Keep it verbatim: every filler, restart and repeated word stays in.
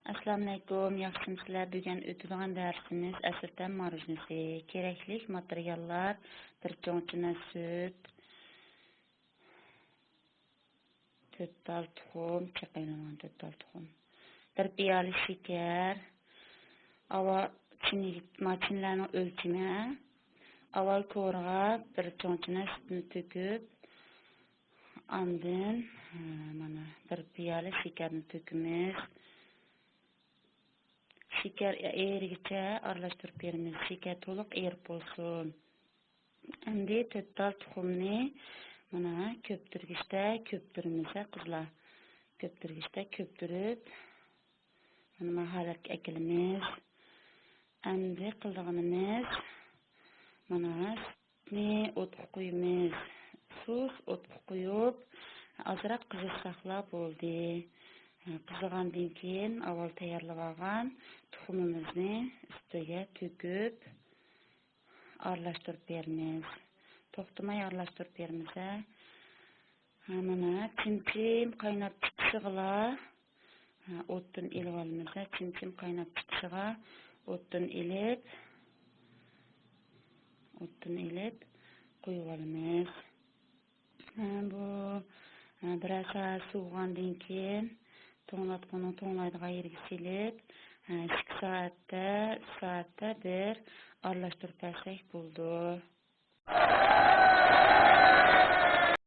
ئەسسالامۇئەلەيكۇم، ياخشىمۇسىلەر؟ بۈگۈن ئۆتىدىغان دەرسىمىز ئەسىرتەم مارژنىسى. كېرەكلىك ماتېرىياللار: بىر چوڭ چىنە سۈت، تۆت تال تۇخۇم، چېقىۋېلىنغان تۆت تال تۇخۇم، بىر پىيالە شېكەر، ئاۋۋال چىنىگە، ما چىنىلەرنىڭ ئۆلچىمى، ئاۋۋال كورىغا بىر چوڭ چىنە سۈتنى تۆكۈپ، ئاندىن، ھە، مانا، بىر پىيالە شېكەرنى تۆكىمىز. شېكەر ئېرىگىچە ئارىلاشتۇرۇپ بېرىمىز. شېكەر تولۇق ئېرىپ بولسۇن. ئەمدى تۆت تال تۇخۇمنى مانا كۆپتۈرگۈچتە كۆپتۈرىمىز، ھە، قىزلار. كۆپتۈرگۈچتە كۆپتۈرۈپ، مانا ما ھالەتكە ئەكېلىمىز. ئەمدى قىلىدىغىنىمىز، مانا سۈتنى ئوتقا قۇيىمىز. سۇس ئوتقا قۇيۇپ، ئازراق قىزىتساقلا بولدى. قىزىغاندىن كېيىن ئاۋۋال تەييارلىۋالغان تۇخۇمىمىزنى ئۈستىگە تۆكۈپ، ئارىلاشتۇرۇپ بېرىمىز. توختىماي ئارىلاشتۇرۇپ بېرىمىز، ھە. ھە، مانا چىم-چىم قايناپ چىقىشىغىلا، ھە، ئوتتىن ئېلىۋالىمىز، ھە. چىم-چىم قايناپ چىقىشىغا ئوتتىن ئېلىپ، ئوتتىن ئېلىپ قويۇۋالىمىز. ھە، بۇ، ھە، بىرەر سائەت سوۋۇغاندىن كېيىن توڭلاتقۇنىڭ توڭلايدىغان يېرىگە سېلىپ، ھە، ئىككى سائەتتە، ئۈچ سائەتتە بىر ئارىلاشتۇرۇپ بەرسەك بولىدۇ.